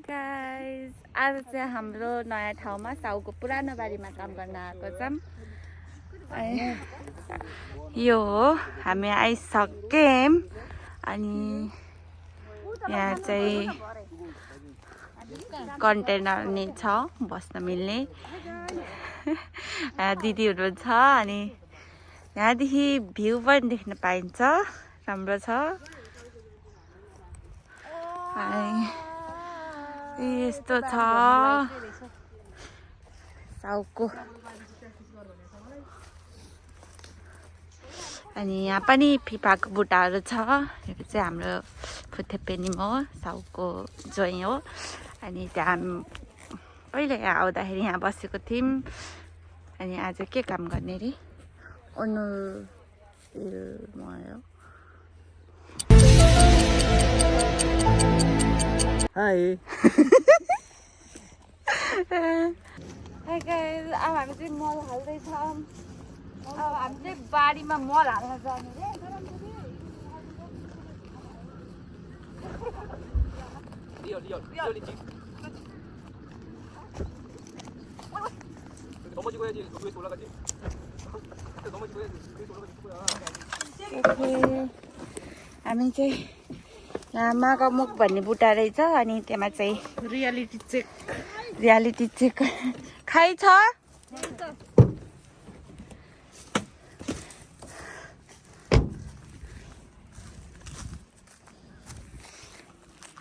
Guys, आज चाहिँ हाम्रो नयाँ ठाउँमा साउको पुरानो बारीमा काम गर्न आएको छौँ। यो हो हामी आइसक्यौँ। अनि यहाँ चाहिँ कन्टेनर नि छ बस्न मिल्ने। दिदीहरू छ अनि यहाँदेखि भ्यू पनि देख्न पाइन्छ, राम्रो छ। यस्तो छ साउको। अनि यहाँ पनि फिफाको बुट्टाहरू छ। यो चाहिँ हाम्रो फुतेपेनिम हो, साउको जोइ हो। अनि त्यहाँ पहिले यहाँ आउँदाखेरि यहाँ बसेको थियौँ। अनि आज के काम गर्ने रे हाय हाय गाइस, अब हामी चाहिँ मल हाल्दैछौँ। अब हामी चाहिँ बारीमा मल हाल्न जाने रे। 넘어지고야지 위에서 올라가지. 넘어지고야지 위에서 올라가지. हामी चाहिँ यहाँ मागामुख भन्ने बुट्टा रहेछ। अनि त्यहाँ चाहिँ रियालिटी चेक खाइ छ।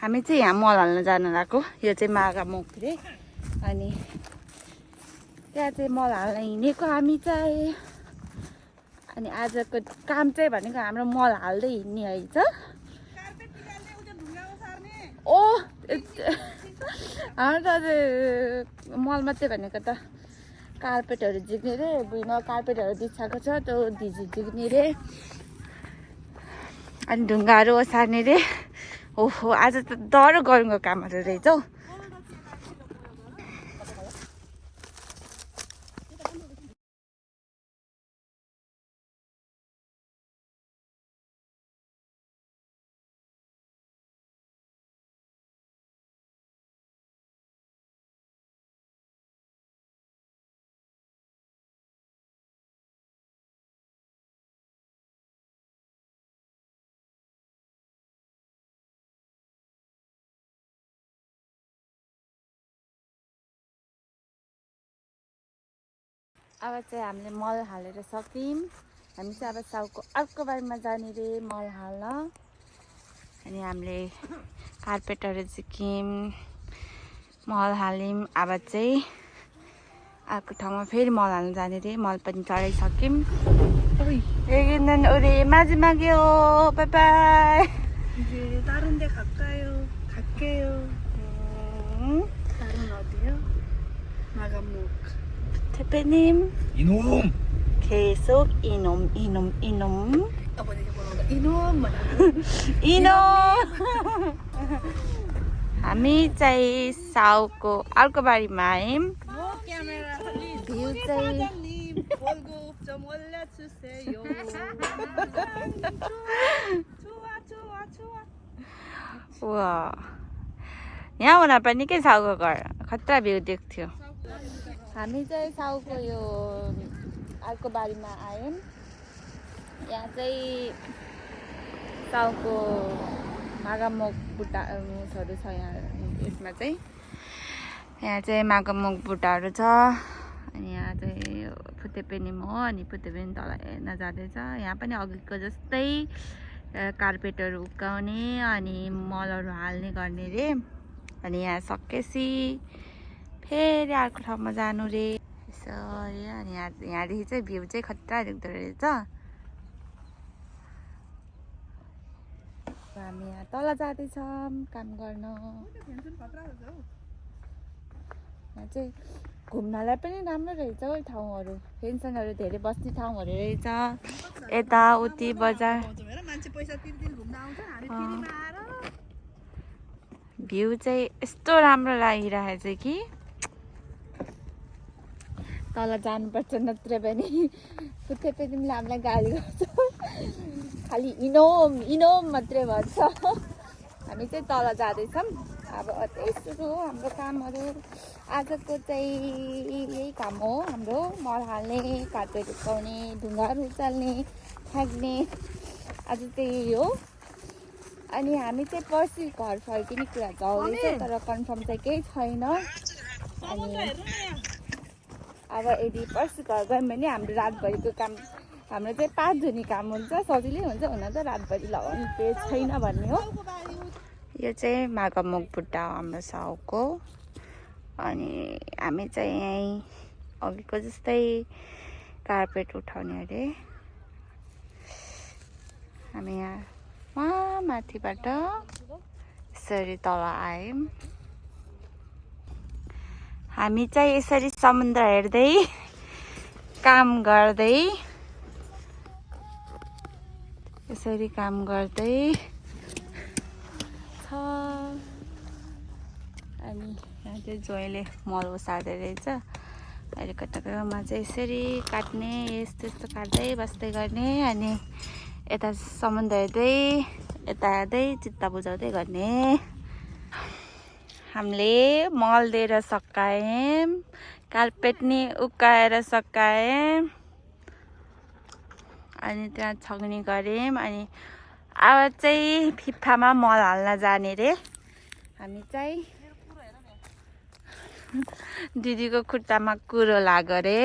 हामी चाहिँ यहाँ मल हाल्न जानु लागेको। यो चाहिँ मागामुख रे। अनि त्यहाँ चाहिँ मल हाल्न हिँडेको हामी चाहिँ। अनि आजको काम चाहिँ भनेको हाम्रो मल हाल्दै हिँड्ने है त। ओ हाम्रो त अझै मल मात्रै भनेको त कार्पेटहरू झिक्ने रे। भुइँमा कार्पेटहरू बिछाएको छ, त्यो झिक्ने रे। अनि ढुङ्गाहरू ओसार्ने रे। ओहो, आज त डह्रो गरमको कामहरू रहेछ हौ। अब चाहिँ हामीले मल हालेर सक्यौँ। हामी चाहिँ अब साउको अर्को बारीमा जाने रे मल हाल्न। अनि हामीले कार्पेटहरू झिक्यौँ, मल हाल्यौँ। अब चाहिँ अर्को ठाउँमा फेरि मल हाल्न जाने रे। मल पनि चढाइसक्यौँ। एकदिन उरे माझी माग्यो। Bye bye. 다른 데 갈게요. 다른 어디요? 마감목. 대표님 이놈. 계속 이놈. 아버지가 뭐라고? 이놈 뭐야? 이놈. हामी चाहिँ साउको अर्को बारीमा आयौँ। 카메라 भ्यू चाहिँ 사장님 월급 좀 올려주세요. 좋아. वा, यहाँ हुँदा पनि के साउको घर खतरा भ्यू देख्थ्यो। हामी चाहिँ साउको यो अर्को बारीमा आयौँ। यहाँ चाहिँ साउको मागामुख बुट्टाहरू छ। यसमा चाहिँ मागामुख बुट्टाहरू छ। अनि यहाँ चाहिँ फुतेपेनिम हो। अनि फुतेपेनिम तल हेर्न जाँदैछ। यहाँ पनि अघिको जस्तै कार्पेटहरू उक्काउने अनि मलहरू हाल्ने गर्ने रे। अनि यहाँ सकेपछि फेरि अर्को ठाउँमा जानु रे। यसो अनि यहाँदेखि चाहिँ भ्यू चाहिँ खतरा देख्दो रहेछ। हामी यहाँ तल जाँदैछौँ काम गर्न। यहाँ चाहिँ घुम्नलाई पनि राम्रो रहेछ हौ ठाउँहरू। पेन्सनहरू धेरै बस्ने ठाउँहरू रहेछ। यताउति बजार मान्छे पैसा तिर्दिन घुम्न आउँछ, हामी फ्रीमा आएर भ्यू चाहिँ यस्तो राम्रो लागिरहेछ कि तल जानुपर्छ, नत्र भने फुतेपेनिमले हामीलाई गाली गर्छ। खालि इनोम मात्रै भन्छ। हामी चाहिँ तल जाँदैछौँ। अब अझै सुरु हो हाम्रो कामहरू। आजको चाहिँ यही काम हो हाम्रो, मल हाल्ने, कार्पेट उठाउने, ढुङ्गाहरू उचाल्ने, फ्याँक्ने। आज चाहिँ यही हो। अनि हामी चाहिँ पर्सि घर फर्किने कुरा चल्दैछ, तर कन्फर्म चाहिँ केही छैन। अनि अब यदि पर्सि घर गयौँ भने हाम्रो रातभरिको काम, हाम्रो चाहिँ 5 धुनी काम हुन्छ, सजिलै हुन्छ। हुन त रातभरि लगाउनु केही छैन भन्ने हो। यो चाहिँ माघमुख बुट्टा हो हाम्रो साउको। अनि हामी चाहिँ यहीँ अघिको जस्तै कार्पेट उठाउने अरे। हामी यहाँ वहाँ माथिबाट यसरी तल आयौँ। हामी चाहिँ यसरी समुद्र हेर्दै काम गर्दै, यसरी काम गर्दै छ। अनि यहाँ चाहिँ जोइले मल ओसार्दै रहेछ। अहिले कताकतामा चाहिँ यसरी काट्ने, यस्तो यस्तो काट्दै बस्दै गर्ने। अनि यता समुद्र हेर्दै, यता हेर्दै चित्त बुझाउँदै गर्ने। हामीले मल दिएर सकायौँ, कार्पेट नि उकाएर सकायौँ। अनि त्यहाँ छग्नी गऱ्यौँ। अनि अब चाहिँ फिफामा मल हाल्न जाने रे। हामी चाहिँ दिदीको खुट्टामा कुरो लाग्यो रे।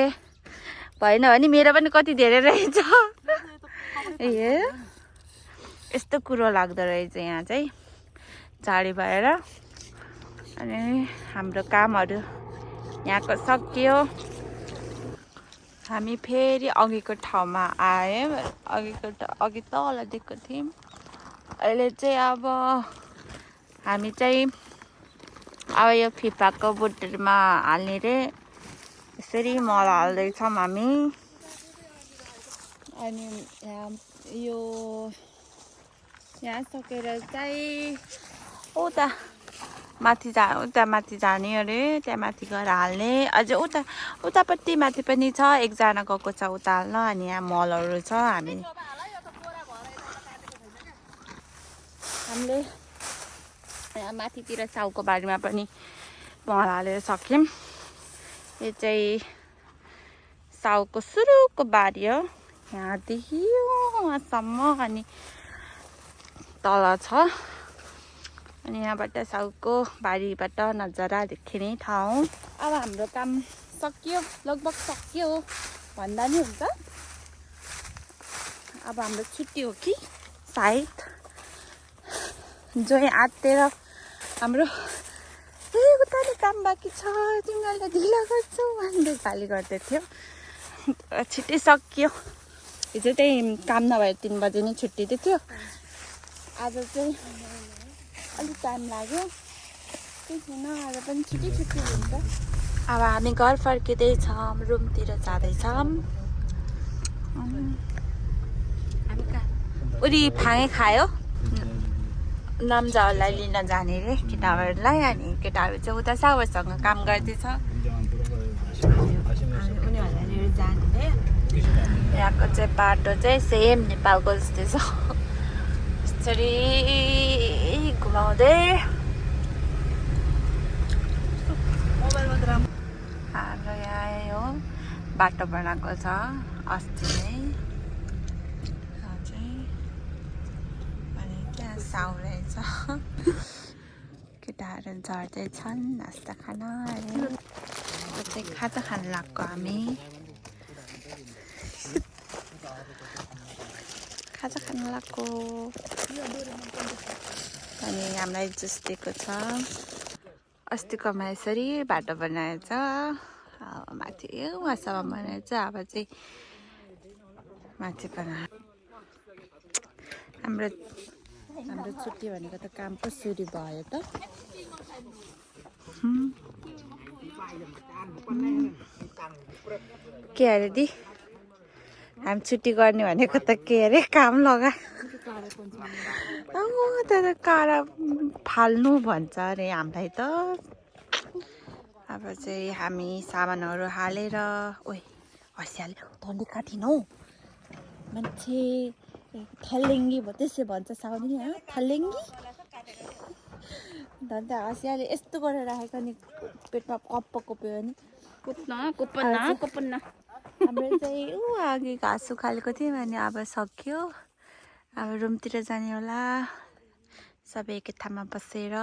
भएन भने मेरो पनि कति धेरै रहेछ। ए यस्तो कुरो लाग्दो रहेछ यहाँ चाहिँ झाडी भएर। अनि हाम्रो कामहरू यहाँको सकियो। हामी फेरि अघिको ठाउँमा आयौँ। अघि तल दिएको थियौँ। अहिले चाहिँ अब हामी चाहिँ अब यो फिफाको बुटमा हाल्ने रे। यसरी मल हाल्दैछौँ हामी। अनि यहाँ सकेर चाहिँ उता माथि जाने अरे। त्यहाँ माथि गएर हाल्ने। अझ उतापट्टि माथि पनि छ, एकजना गएको छ उता हाल्न। अनि यहाँ मलहरू छ। हामीले यहाँ माथितिर साउको बारीमा पनि मल हालेर सक्यौँ। यो चाहिँ साउको सुरुको बारी हो, यहाँदेखि वहाँसम्म। अनि तल छ। अनि यहाँबाट साउको बारीबाट नजारा देखिने ठाउँ। अब हाम्रो काम सकियो, लगभग सकियो भन्दा नि हुन्छ। अब हाम्रो छुट्टी हो कि सायद। जो आत्तेर हाम्रो उताले काम बाँकी छ, तिमीहरूले ढिला गर्छौ भन्दै गाली गर्दै थियो। छिट्टै सकियो। हिजो चाहिँ काम नभएर 3 बजे नै छुट्टी थियो। आज चाहिँ अलिक टाइम लाग्यो। केही छैन, आज पनि छुट्टी हुन्छ। अब हामी घर फर्किँदैछौँ, रुमतिर जाँदैछौँ। हामी कहाँ उरी फाँगे खायो। नम्जाहरूलाई लिन जाने रे केटाहरूलाई। अनि केटाहरू चाहिँ उता साउसँग काम गर्दैछ। उनीहरूलाई लिएर जाने रे। यहाँको चाहिँ बाटो चाहिँ सेम नेपालको जस्तै छ। यसरी घुमाउँदै हाम्रो यहाँ हो बाटो बनाएको छ अस्ति नै। अनि त्यहाँ साउ रहेछ। केटाहरू झर्दैछन् नास्ता खान। चाहिँ खाजा खान लाग्यो हामी। खाजा खान लाग्यो। अनि हामीलाई जुस दिएको छ। अस्तिकोमा यसरी बाटो बनाएछ। माथि वहाँसम्म बनाएछ। अब चाहिँ माथि बना। हाम्रो छुट्टी भनेको त काम पो सुरु भयो त। के अरे दि, हामी छुट्टी गर्ने भनेको त के अरे काम लगा। तर काँडा फाल्नु भन्छ अरे हामीलाई त। अब चाहिँ हामी सामानहरू हालेर, ओइ हँसिहाल्यो धन्डी काटिन हौ मान्छे। थलेङ्गी त्यसै भन्छ साउनी। थलेङ्गी धन्दा हँसियाले यस्तो गरेर राखेको नि पेटमा कप्प कोप्यो नि कुपन्न हाम्रो चाहिँ अघि घाँस उखालेको थियौँ अनि अब सक्यो अब रुमतिर जाने होला सबै एकै ठाउँमा बसेर